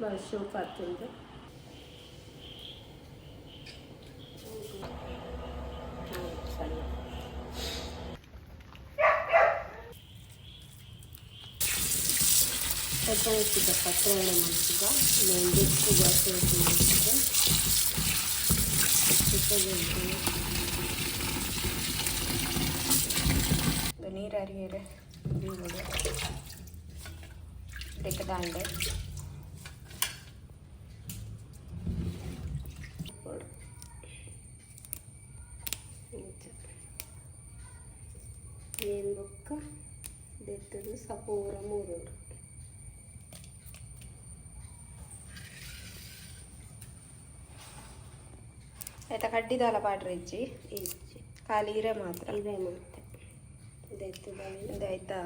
ಶೋಕಾತುಂಡು. ಸಣ್ಣ ತಜ್ಜಂಕಿದ ಪತ್ರೊಡೆ ಮಲ್ಪುಗ. ಉಂದೆನ್ ದೆಪ್ಪುಗ, ಶೋಕು ಮಲ್ಪುಗ. ನೀರು ಅರಿಯರೆ ದೀವೊಡು. ದೆಕ್ಕದಾಂಡ್. ಉಪ್ಪೊಡು ಇಂಚ. ಮೀನ್ ಬೊಕ್ಕ ದೆತ್ತುದು ಸಪೂರ ಮೂರೊಡು. ಆಯ್ತಾ, ಕಡ್ಡಿದಾಲ ಪಾಡ್ರೆ ಇಜ್ಜಿ? ಇಜ್ಜಿ. ಖಾಲಿ ಇರೆ ಮಾತ್ರ. ಇವೆ ಮಾತೆ ದೆತ್ತುದು ಅವೆನ್. ಇಂದು ಆಯ್ತಾ,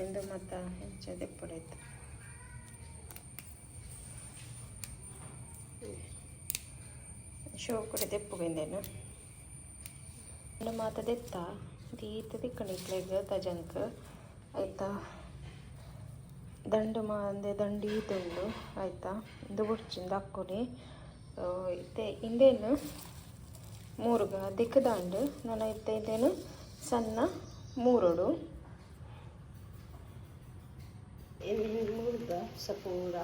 ಎಂದು ಮತ್ತ ಎಂಚ ದೆಪ್ಪೊಡಾಯ್ತು. ಶೋಕುಡೆ ದೆಪ್ಪುಗ ಇಂದೆನು. ಉಂದು ಮಾತ ದೆತ್ತ ದೀತ ತಿಕ್ಕುಂಡು ಇಕ್ಲೆಗ್ ತಜಂಕ್ ಆಯ್ತಾ. ದಂಡು ಮಾಂದೆ ದಂಡು ಈತುಂಡು ಆಯ್ತಾ. ಇಂದು ಬೊಡ್ಚಿಂದು ಅಕ್ಕುನಿ. ಇತ್ತೆ ಇಂದೆನ್ ಮೂರುಗ ದೆಕ್ಕದಾಂಡ್. ನನ ಇತ್ತೆ ಇಂದೆನ್ ಸಣ್ಣ ಮೂರೊಡು. ಇಂದೆನ್ ಮೂರ್ಗ ಸಪೂರ.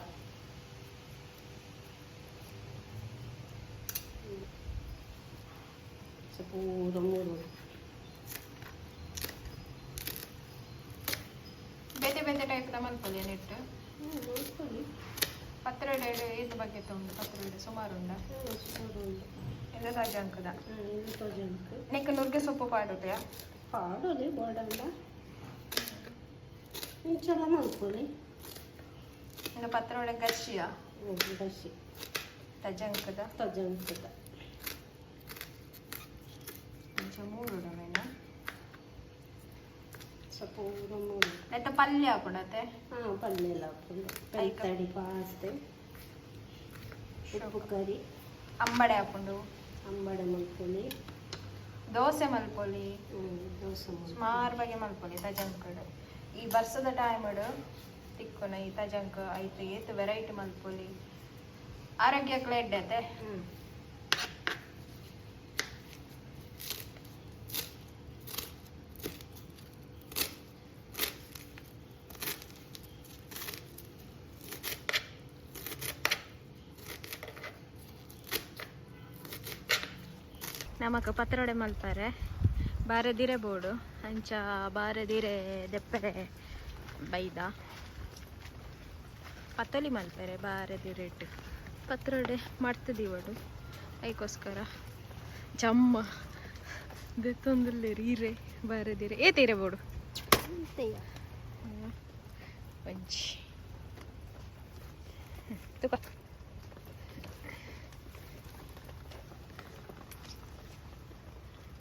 ಸಪೂರ ಮೂರೊಡು. ಬೇತೆ ಬೇತೆ ಟೈಪ್ದ ಮಲ್ಪೊಲಿ ನೆಟ್. ಮಲ್ಪೊಲಿ. ಪತ್ರೊಡೆ ಏತ್ ಬಗೆತ ಉಂಡು ಪತ್ರೊಡೆ? ಸುಮಾರು ಉಂಡ? ಸುಮಾರು ಉಂಡು. ಇಂದ ತಜಂಕದ. ಇಂದು ತಜಂಕ್. ನೆಕ್ ನುಗ್ಗೆ ಸೊಪ್ಪು ಪಾಡುಟೆಯಾ? ಪಾಡೊಲಿ ಬೋಡಂಡ. ಇಂಚಲ ಮಲ್ಪೊಲಿ. ಇಂದು ಪತ್ರೊಡೆ ಗಚ್ಚಿಯಾ? ಗಸಿ. ತಜಂಕದ. ತಜಂಕದ. ಇಂಚ ಮೂರುಡು ಮೇನ. ಸಪೂರ ಮೂರು. ನೆತ್ತ ಪಲ್ಯ ಹಾಪುಂಡತೆ? ಹಾಂ, ಪಲ್ಯ ಎಲ್ಲ ಹಾಪುಂಡು. ಪೆಂತಡಿ ಪಾಡ್ದು ಉಪ್ಪು ಕರಿ. ಅಂಬಡೆ ಹಾಪುಂಡು. ಅಂಬಡೆ ಮಲ್ಪೊಲಿ. ದೋಸೆ ಮಲ್ಪೊಲಿ. ದೋಸೆ ಮಲ್ಪೊಲಿ. ಸುಮಾರು ಬಗೆ ಮಲ್ಪೊಲಿ ತಜಂಕಡ್. ಈ ಬರ್ಸದ ಟೈಮ್ಡ್ ತಿಕ್ಕುನ ಈ ತಜಂಕ್ ಐತ ಏತ್ ವೆರೈಟಿ ಮಲ್ಪೊಲಿ. ಆರೋಗ್ಯಕ್ಲ ಎಡ್ಡೆ ಅತೆ. ಹ್ಞೂ. ನಮಕ್ ಪತ್ರೊಡೆ ಮಲ್ಪರೆ ಬಾರೆದಿರೆ ಬೋಡು. ಅಂಚ ಬಾರೆದಿರೆ ದೆಪ್ಪರೆ ಬೈದ. ಪತ್ತೊಲಿ ಮಲ್ಪೆರೆ ಬಾರೆದಿರೆಟ್. ಪತ್ರೊಡೆ ಮಡ್ತ್ ದೀವೊಡು ಐಕೋಸ್ಕರ. ಜಮ್ಮ ದೆತ್ತೊಂದುಲ್ಲೆರ್ ಇರೆ, ಬಾರೆದಿರೆ. ಏತ್ ಇರೆ ಬೋಡು? ಅಂತೆಯ. ಒಂಜಿ ತುಕ.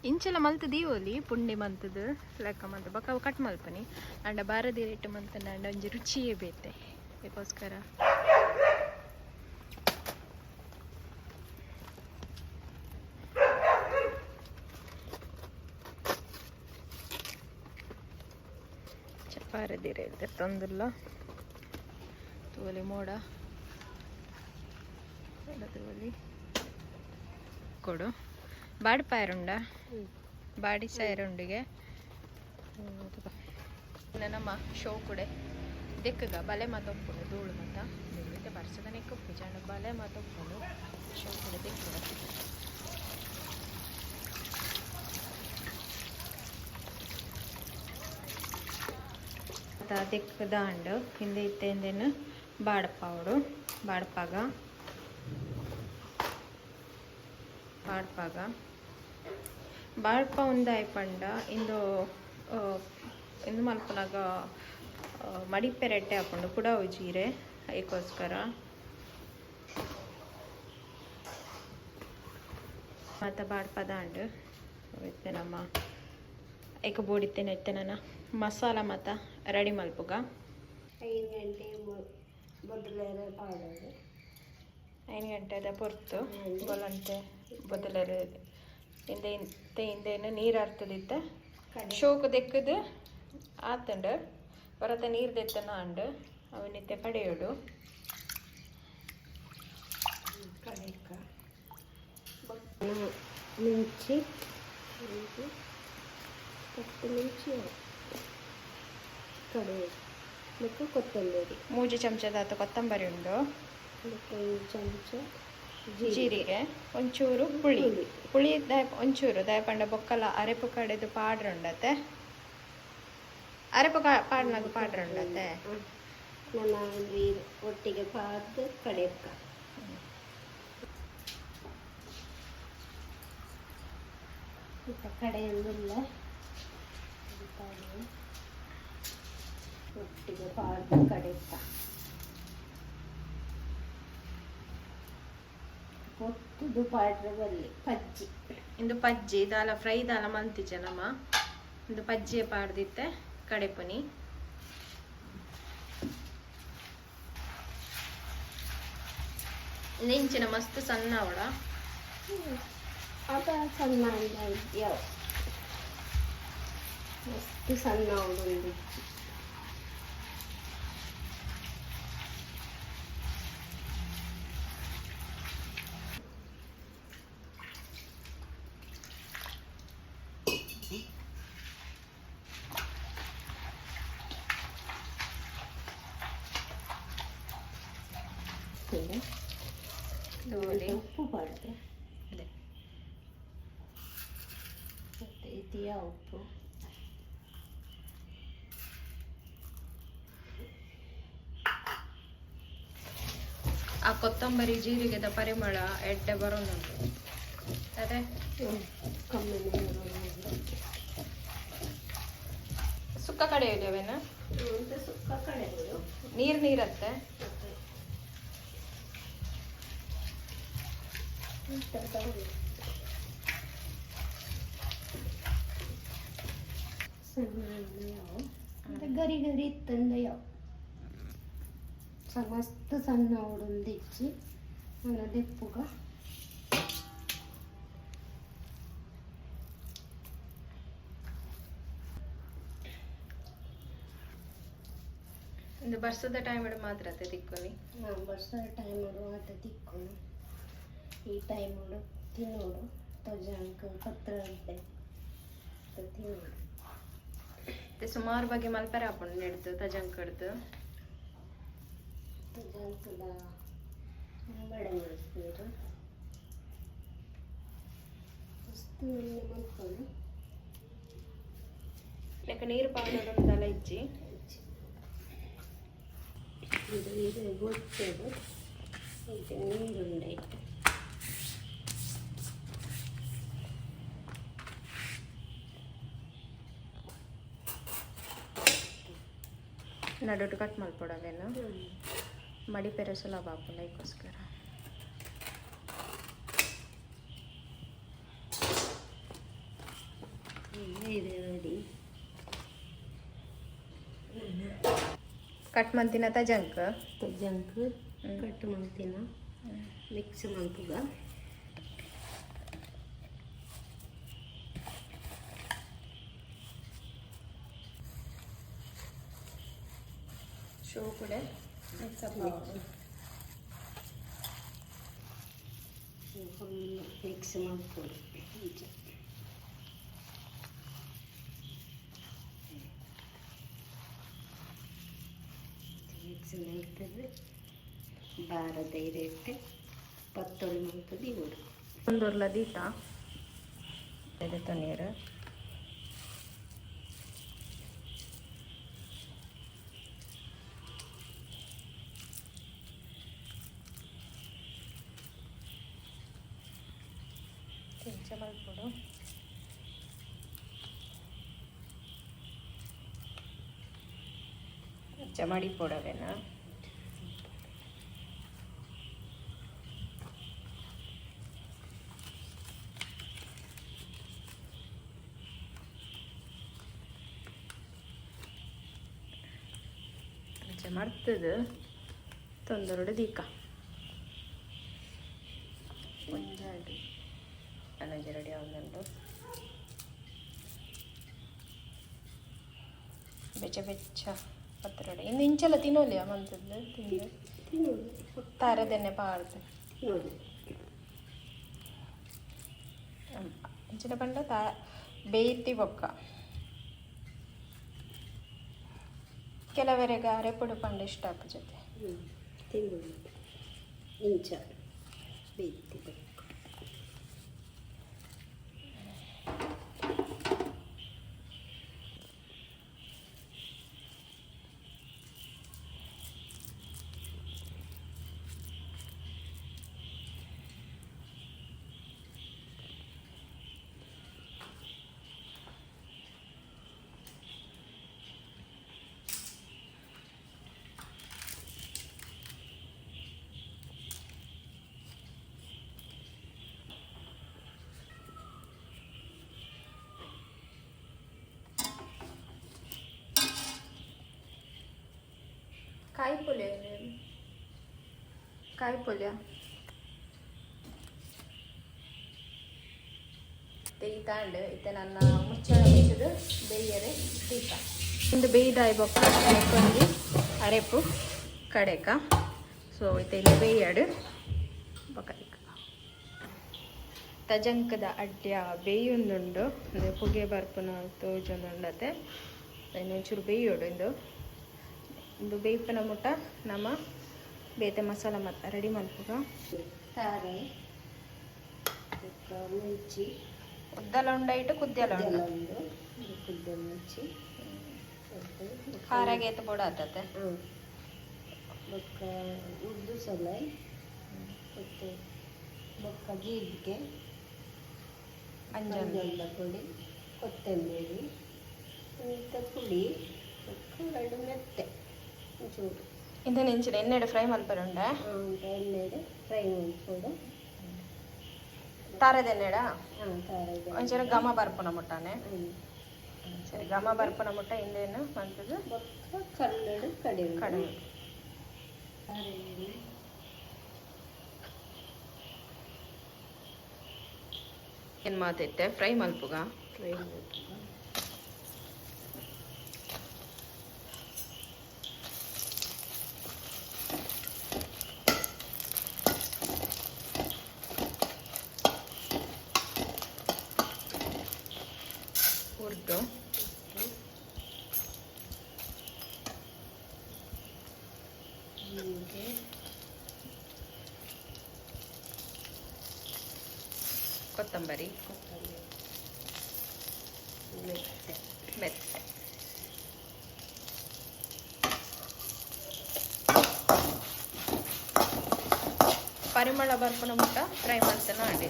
ಇಂಚಲ ಮಲ್ತ್ ದೀವೊಲಿ. ಪುಂಡಿ ಮಲ್ತುದು ಲೆಕ್ಕ ಮಲ್ತ್ ಬೊಕ ಅವು ಕಟ್ ಮಲ್ಪನಿ. ಆಂಡ ಬಾರದಿರೆಟ್ ಮಲ್ತ್ಂಡ ಆಂಡ ಒಂಜಿ ರುಚಿಯೇ ಬೇತೆ. ಐಕೋಸ್ಕರ ಬಾರದಿರೆ ದೆತ್ತೊಂದುಲ್ಲ. ತೂವೊಲಿ, ಮೋಡ ತೂವೊಲಿ. ಕೊಡು ಬಾಡ್ಪಾಯರುಂಡ. ಬಾಡಿ ಸಾಯರುಂಡಿಗೆ ನಮ್ಮ ಶೋಕುಡೆ ದೆಕ್ಕಗ ಬಲೆ ಮಾತ ಉಪ್ಪುಂಡು. ಧೂಳು ಮಾತ ಇತ್ತೆ ಬರ್ಸದ ನೆಕ್ ಉಪ್ಪುಜಿ, ಆಂಡ ಬಲೆ ಮಾತ ಉಪ್ಪುಂಡು. ಶೋಕುಡೆ ದೆಕ್ಕುಗ. ದೆಕ್ಕದಾಂಡ್. ಇಂದೆ ಇತ್ತೆ ಇಂದೆನ್ ಬಾಡ್ಪಾವೊಡು. ಬಾಡ್ಪಾಗ ಬಾಡ್ಪಾಗ ಬಾಡ್ಪ ಉಂದಾಯ್ ಪಂಡ ಇಂದು ಇಂದು ಮಲ್ಪುನಗ ಮಡಿಪೆರೆ ಎಡ್ಡೆ ಆಪುಂಡು. ಪುಡವು ಜೀರೆ ಐಕೋಸ್ಕರ ಮಾತ ಬಾಡ್ಪದಾಂಡ್. ಇತ್ತೆ ನಮ್ಮ ಐಕ ಬೋಡಿತ್ತೇನೆ. ಇತ್ತೆ ನನ್ನ ಮಸಾಲ ಮಾತ ರೆಡಿ ಮಲ್ಪುಗ. 5 ಗಂಟೆ ಬೊದಲೆರೆ ಪಾಡೋದು. 5 ಗಂಟೆದ ಪೊರ್ತು ಬೊಲಂತೆ ಬೊದಲೆರೆ. ಇಂದೆ ಇತ್ತೆ ಇಂದೇನು ನೀರು ಅರ್ತದಿತ್ತೆ. ಕಡೆ. ಶೋಕು ದೆಕ್ಕದು ಆತಂಡ್. ಹೊರತ ನೀರು ದೆತ್ತನ ಅಂಡ್. ಅವನಿತ್ತೆ ಕಡೆಯೋಡು. ಮುಂಚಿ ಪತ್ತು ಮುಂಚಿ ಕಡೆ ಬೊಕ್ಕ ಕೊತ್ತಂಬರಿ. 3 ಚಮಚದಾತ ಕೊತ್ತಂಬರಿ ಉಂಡು. ಬೊಕ್ಕ 1 ಚಮಚ. ಜೀರಿಗೆ, ಒಂಚೂರು ಪುಳಿ. ಪುಳಿ. ಪುಳಿ ದಾಯ ಒಂಚೂರು ದಾಯಪಂಡ ಬೊಕ್ಕಲ ಅರೆಪು ಕಡೆದು ಪಾಡ್ರ ಉಂಡತೆ, ಅರೆಪು ಪಾಡ್ನಾಗ ಪಾಡ್ರ ಉಂಡತೆ. ನನ್ನ ಒಂದು ಒಟ್ಟಿಗೆ ಪಾರ್ದು ಕಡೆಯಕ್ಕ. ಇತ್ತ ಕಡೆಯೊಂದಿಲ್ಲ, ಒಟ್ಟಿಗೆ ಪಾರ್ದು ಕಡೆಯಕ್ಕ ಕೊತ್ತುದು ಪಾಡ್ರ ಬಲ್ಲಿ ಪಜ್ಜಿ. ಇಂದು ಪಜ್ಜಿ ದಾಲ ಫ್ರೈ ದಾಲ ಮಂತಿಜ ನಮ್ಮ. ಇಂದು ಪಜ್ಜಿ ಪಾಡ್ದಿತ್ತೆ ಕಡೆಪುನಿ. ನೆಂಚಿನ ಮಸ್ತ್ ಸಣ್ಣ ಅವಳ. ಅದ ಸಣ್ಣ ಯಾವ ಮಸ್ತ್ ಸಣ್ಣ ಒಂದು. ತೋಲಿ. ಉಪ್ಪು ಪಾಡ್ದೆ. ಅದೇ. ಮತ್ತೆ ಇದೆಯಾ ಉಪ್ಪು? ಆ ಕೊತ್ತಂಬರಿ ಜೀರಿಗೆದ ಪರಿಮಳ ಎಡ್ಡೆ ಬರೋದುಂಟು ಅದೇ. ಕಮ್ಮಿ. ಸುಕ್ಕ ಕಡೆ ಇದ್ದೇವೆನ? ಒಂದು ಸುಕ್ಕ ಕಡೆಗಳು. ನೀರ್ ನೀರತ್ತೆ. ಸಣ್ಣ ಯಾವ ಅಂದ್ರೆ ಗರಿ ಗರಿ ಇತ್ತಂದ ಯಾವ ಮಸ್ತ್ ಸಣ್ಣ ಉಡುಂದಿಚ್ಚಿ ದೆಪ್ಪುಗ. ಒಂದು ಬರ್ಸದ ಟೈಮ್ ಮಾತ್ರ ಅತ್ತೆ ತಿಕ್ಕೊಲಿ. ಬರ್ಸೋ ಟೈಮ್ ಆತ ತಿಕ್ಕೊನು. ಈ ಟೈಮ್ ತಿನ್ನೋಡು ತೊಜಂಕ್ ಪತ್ರೊಡೆ ತಿನ್ನೋಡು. ಮತ್ತೆ ಸುಮಾರು ಬಗೆ ಮಲ್ಪರೆ ಆಪುಂಡು ನೆಡ್ದು ತಜಂಕಡ್ದು. ತೊಜಂಕದ ಅಂಬಡೆ ಮಲ್ಪುವೆರ್. ಮಸ್ತ್ ಎಣ್ಣೆ ಮಲ್ಪೊಡು. ಲೆಕ್ಕ ನೀರು ಪಾಡೋದೊಂದಲ್ಲ ಇಜ್ಜಿ. ಇದು ಇದು ಗೊತ್ತದು, ಇದು ನೀರುಂಡೆ. ನಡುಟು ಕಟ್ ಮಲ್ಪೊಡವೇನು ಮಡಿಪೆರೆ ಸುಲಭ ಆಪುಂಡು ಐಕೋಸ್ಕರ. ಇದೆ ರೆಡಿ. ಕಟ್ ಮಂತಿನ ತಜಂಕ್. ಜಂಕ್ ಕಟ್ ಮಲ್ತಿನ ಮಿಕ್ಸ್ ಮಲ್ಪುಗ. ಶೋ ಕೂಡ ಮಿಕ್ಸ್ ಅಪ್. ಮಿಕ್ಸ್ ಮಲ್ಪೊಡು ಇಂಚ. ಮಿಕ್ಸ್ ಮಲ್ತದೆ ಬಾರದ ಇರುತ್ತೆ ಪತ್ತೊಳಿ ಮಲ್ತದೆ ಇವರು. ಒಂದೊರ್ಲ ದೀತ ನೀರು. ಇಂಚ ಮಲ್ಪೊಡು. ಇಂಚ ಮಡಿಪೊಡವೇನಾ? ಇಂಚ ಮಡ್ತದು ತೊಂದರಡು ದೀಕ ಒಂಜಾಡು ಅನಂಜಿ ರೆಡಿ ಆವೊಂದುಂಡು. ಬೆಚ್ಚ ಬೆಚ್ಚ ಪತ್ರೊಡೆ ಇನ್ನು ಇಂಚೆಲ್ಲ ತಿನ್ನೋಲಿಯ ಮಂತದ್ದು ತಿಂದು. ತಿನ್ನೋದು. ತಾರದೆಣ್ಣೆ ಪಾಡ್ದು. ತಿನ್ನೋದು. ಇಂಚಿನ ಪಂಡ ತಾ ಬೇಯ್ತಿ ಬೊಕ್ಕ ಕೆಲವರೆಗೆ ಅರೆಪುಡು ಪಂಡ ಇಷ್ಟ ಆಪುಜತೆ. ತಿಂಗಳು ಇಂಚ ಬೇಯ್ತಿ ಬೊಕ್ಕ. ಕಾಯಿ ಪುಲ್ಯ, ಕಾಯಿ ಪುಲ್ಯ ತೆಯ್ತಾಂಡ್. ಇತ್ತೆ ನನ್ನ ಮುಚ್ಚಳ ಮುಚ್ಚದು ಬೇಯರೆ ದೀಪ. ಇಂದು ಬೇಯ್ದಾಯ್ ಬೊಕ್ಕ ಒಂಜಿ ಅರೆಪು ಕಡೆಕ. ಸೊ ಇತ್ತೆ ಇಲ್ಲಿ ಬೇಯಾಡು ಬೊಕ್ಕ ತಜಂಕದ ಅಡ್ಯ ಬೇಯೊಂದುಂಡು. ಅಂದರೆ ಪುಗೆ ಬರ್ಪುನ ತೋಜೊಂದುಂಡತೆ. ಒಂಚೂರು ಬೇಯೋಡು ಇಂದು. ಇಂದು ಬೇಯ್ಪುನ ಮುಟ್ಟ ನಮ್ಮ ಬೇತೆ ಮಸಾಲ ಮತ್ತ ರೆಡಿ ಮಲ್ಪುಗ. ತಾರೆ ಬೊಕ್ಕ ಮುಂಚಿ. ಉದ್ದಲ ಉಂಡೈಟು ಕುದ್ಯಲ ಉಂಡು. ಉಂಡು ಕುದ್ದೆ ಮುಂಚಿ ಬೊಕ್ಕ ಖಾರಾಗೆ ಏತ್ ಬೋಡ ಆತತೆ. ಹಾಂ, ಬೊಕ್ಕ ಉದ್ದು ಸಲೈ ಮತ್ತು ಬೊಕ್ಕ ಜೀರಿಗೆ. ಅಂಜಲ್. ಮಂಜಲ್ದ ಪೊಡಿ, ಕೊತ್ತಂಬರಿ, ಇಂಥ ಪುಡಿ, ಬೊಕ್ಕ ಎರಡು ಮೆತ್ತೆ ಒಂಚೂರು. ಇಂದನೆ ಇಂಚಿನ ಎಣ್ಣೆಡ್ ಫ್ರೈ ಮಲ್ಪರೆ ಉಂಡೆ. ಎಣ್ಣೆಡ್ ಫ್ರೈ ಮಲ್ಪೊಡು. ತಾರದ ಎಣ್ಣೆಡ? ಹಾಂ, ತಾರದ. ಒಂಚೂರು ಘಮ ಬರ್ಪುನ ಮುಟ್ಟಾನೆ. ಸರಿ, ಘಮ ಬರ್ಪುನ ಮುಟ್ಟ ಇಂದೇನು ಮಂತದು. ಬೊಕ್ಕ ಕಲ್ಲಡು ಕಡಿಮೆ. ಕಡಿಮೆ. ಏನು ಮಾತೈತೆ ಫ್ರೈ ಮಲ್ಪುಗ. ಫ್ರೈ ಮಲ್ಪುಗ. ಹುರ್ದು. ಜೀರಿಗೆ. ಕೊತ್ತಂಬರಿ. ಕೊತ್ತಂಬರಿ, ಮೆತ್ತೆ. ಮೆತ್ತೆ. ಪರಿಮಳ ಬರ್ಪುನ ಮುಟ್ಟ ಫ್ರೈ ಮಾಡ್ತಾನೆ ಆಡಿ.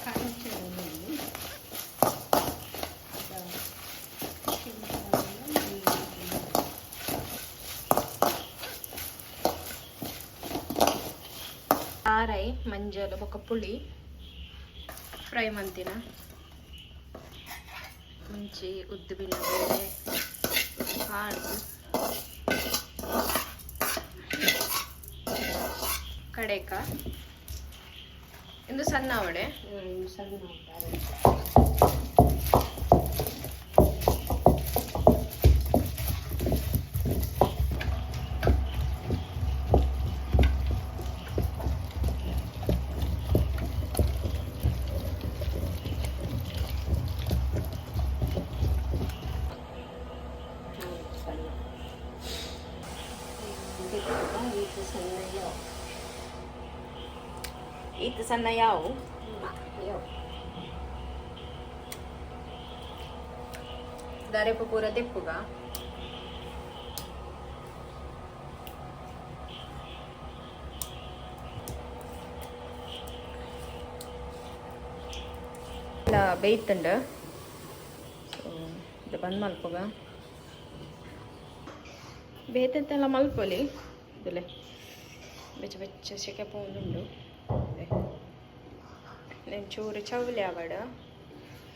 ಕಾಂಚನವನ್ನು ಆರೈ ಮಂಜಲ್ ಬೊಕ್ಕ ಪುಳಿ ಫ್ರೈ ಮಂತಿನ ಮುಂಚಿ ಉದ್ದು ಬಿಲ್ಲ ಬೇಳೆ ಹಾಡು ಕಡೇಕ ಇಂದು ಸಣ್ಣ ವಡೆ. ಸಣ್ಣ. ಸಣ್ಣ ಈತ ಸಣ್ಣ ಯಾವ. ಈತ ಸಣ್ಣ ಯಾವು. ಯಾವ. ದಾರೆಪು ಪೂರ ದೆಪ್ಪುಗ. ಎಲ್ಲ ಬೇಯ್ತುಂಡು. ಸೊ ಇದು ಬಂದ್ ಮಲ್ಪುಗ. ಬೇತೆಂತೆಲ್ಲ ಮಲ್ಪೊಲಿ. ಇದುಲೆ ಬೆಚ್ಚ ಬೆಚ್ಚ ಸೆಕೆ ಪೋಂದುಂಡು. నేను ಚೂರು ಚೌಲಿ ಆವಡ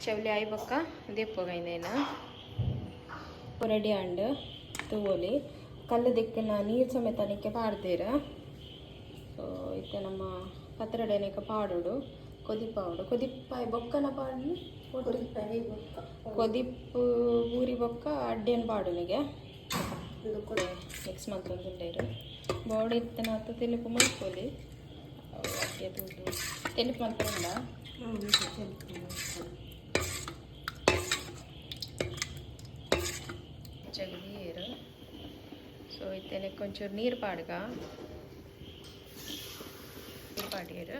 ಚೌಲಿ ಆಯಿ ಬೊಕ್ಕ ದೆಪ್ಪುಗ. ಇಂದೇನ ರೆಡಿ ಆಂಡ್ ತೂವೊಲಿ. ಕಲ್ಲು ದಿಕ್ಕಿನ ನೀರು ಸಮೇತ ನಿಕ್ಕೆ ಪಾಡ್ದೇರ್. ಸೊ ಇತ್ತೆ ನಮ್ಮ ಪತ್ರೊಡೆನಿಕ ಪಾಡೋಡು, ಕೊದಿಪಾವಡು. ಕೊದಿಪ್ಪಾಯಿ ಬೊಕ್ಕನ ಪಾಡ್ನಿ. ಕೊದಿಪಾಯಿ ಬೊಕ್ಕ. ಕೊದಿಪ್ಪು ಬೂರಿ ಬೊಕ್ಕ ಅಡ್ಡೆನ್ ಪಾಡುನಿಗೆ ಮಿಕ್ಸ್ ಮಲ್ತೊಂದುಲ್ಲೆರ್. ಬೋಡು ಇತ್ತನಾತ ತೆಲಿಪು ಮಲ್ಪೊಲಿ. ಅಡ್ಡೆ ತೂದು ತೆಲಿಪು ಮಲ್ಪುಂಡ. ಬೆಚ್ಚಗೆ ನೀರು. ಸೊ ಇತ್ತೇನೆ ಕೊಂಚೂರು ನೀರು ಪಾಡ್ಗ, ನೀರು ಪಾಡಿಯರು.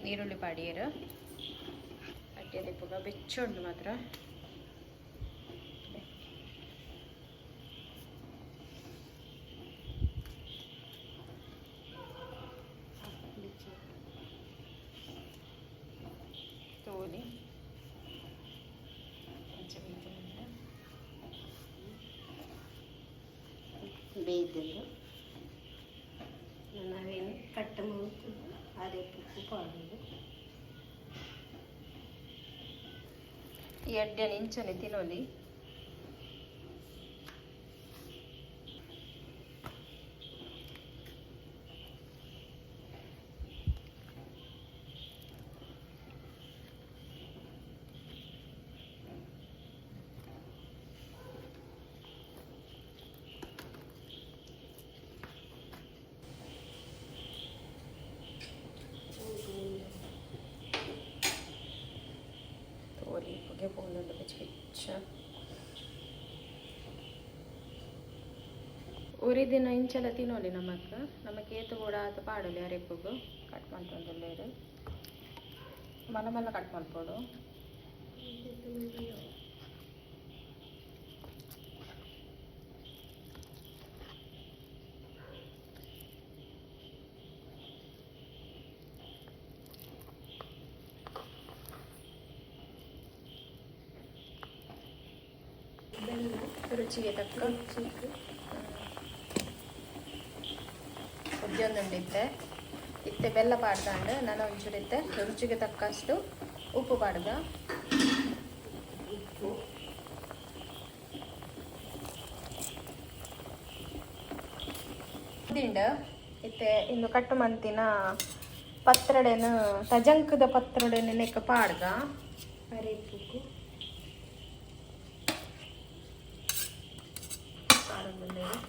ನೀರುಳ್ಳಿ ಪಾಡಿಯರು. ಅಡ್ಡೆ ದೀಪಗ ಬೆಚ್ಚ ಉಂಡು ಮಾತ್ರ. ತೋಲಿ ಅಂಚ ಬೀಜ. ಬೇಯ್ದುಂಡು. ನಾವೇನು ಕಟ್ಟ ಮಾಡ್ತದೆ, ಅರೆಪುಕ್ಕು ಪಾಡೋದು. ಈ ಅಡ್ಡೆನ ಇಂಚನೆ ತಿನ್ನೋಲಿ. ತೋಲಿ, ಹೊಗೆ ಪೋಂದುಂಡು ಬೆಚ್ಚ ಬೆಚ್ಚ. ಒರಿ ದಿನ ಇಂಚಲ ತಿನ್ನೋಲಿ. ನಮಕ್ ನಮಕ್ ಏತು ಕೂಡ ಆತ ಪಾಡೊಲಿ. ಅರೆಪುಗು ಕಟ್ ಮಲ್ತೊಂದುಲ್ಲೆರ್. ಮಲ್ಲ ಮಲ್ಲ ಕಟ್ ಮಲ್ಪೊಡು. ಬೆಲ್ಲ. ರುಚಿಗೆ ತಕ್ಕ. ರುಚಿಗೆ. ಉದ್ಯೊಂದುಂಡು ಇತ್ತೆ. ಇತ್ತೆ ಬೆಲ್ಲ ಪಾಡ್ದಾಂಡ್. ನನ ಒಂಚೂರು ಇತ್ತೆ ರುಚಿಗೆ ತಕ್ಕಷ್ಟು ಉಪ್ಪು ಪಾಡ್ದ. ಉಪ್ಪು. ದಿಂಡ ಇತ್ತೆ ಇಂದು ಕಟ್ಟು ಮಂತಿನ ಪತ್ರೊಡೆನು, ತಜಂಕದ ಪತ್ರೊಡೆನು ನೆಕ್ಕ ಪಾಡ್ಗ. ಅರೆಪುಕ್ಕು. ಪಾಡೊಂದುಲ್ಲೆರ್.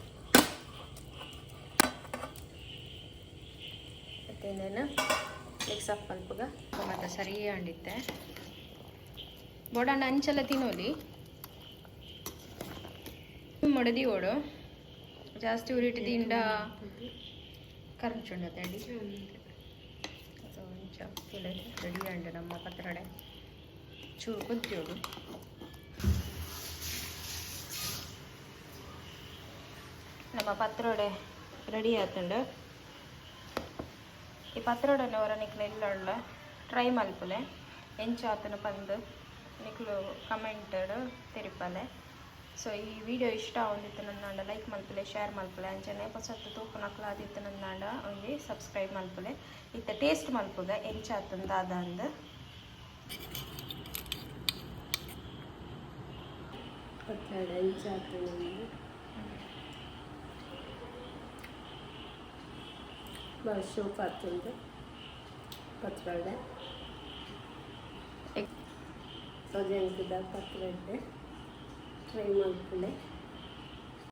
ಮತ್ತೆ ಇನ್ನೇನು ಮಿಕ್ಸ್ ಅಪ್ ಮಲ್ಪುಗ. ಮತ್ತೆ ಸರಿ ಅಂಡಿತ್ತೆ. ಬೋಡಾಂಡ ಅಂಚಲ ತಿನ್ನೋಲಿ. ಮೊಡದಿ ಓಡು ಜಾಸ್ತಿ ಉರಿಟ್ಟು ದಿಂಡ ಕರಂಚುಂಡ ತಡಿ. ಸೊ ಅಂಚ ರೆಡಿ ಅಂಡ ನಮ್ಮ ಪತ್ರೊಡೆ. ಚೂರು ಕೊದ್ದಿಯೋಡು. ನಮ್ಮ ಪತ್ರೊಡೆ ರೆಡಿ ಆತುಂಡು. ಈ ಪತ್ರೊಡೆನ ಹೊರ ನಿಕ್ಲು ಇಲ್ಲೊಳ್ಳ ಟ್ರೈ ಮಲ್ಪುಲೆ. ಎಂಚ ಆತನ ಪಂದ್ ನಿಕ್ಲು ಕಮೆಂಟಡ್ ತೆರಿಪಲೆ. ಸೊ ಈ ವಿಡಿಯೋ ಇಷ್ಟ ಆವೊಂದಿತ್ತು ನನ್ನಾಂಡ ಲೈಕ್ ಮಲ್ಪುಲೆ, ಶೇರ್ ಮಲ್ಪುಲೆ. ಅಂಚನೆ ಪೊಸತ್ತು ತೂಪುನಕ್ಲು ಆದಿತ್ತು ನನ್ನಾಂಡ ಒಂಜಿ ಸಬ್ಸ್ಕ್ರೈಬ್ ಮಲ್ಪುಲೆ. ಇತ್ತೆ ಟೇಸ್ಟ್ ಮಲ್ಪುಗ ಎಂಚ ಆತುಂಡು ದಾದ ಅಂದ್. ಪತ್ರೊಡೆ ಅಂಚ ಆತುಂಡು. ಬಾರಿ ಸೂಪ್ ಆತುಂಡು ಪತ್ರೊಡೆ. ತೊಜಂಕದ ಪತ್ರೊಡೆ ಟ್ರೈ ಮಲ್ಪುಲೆ.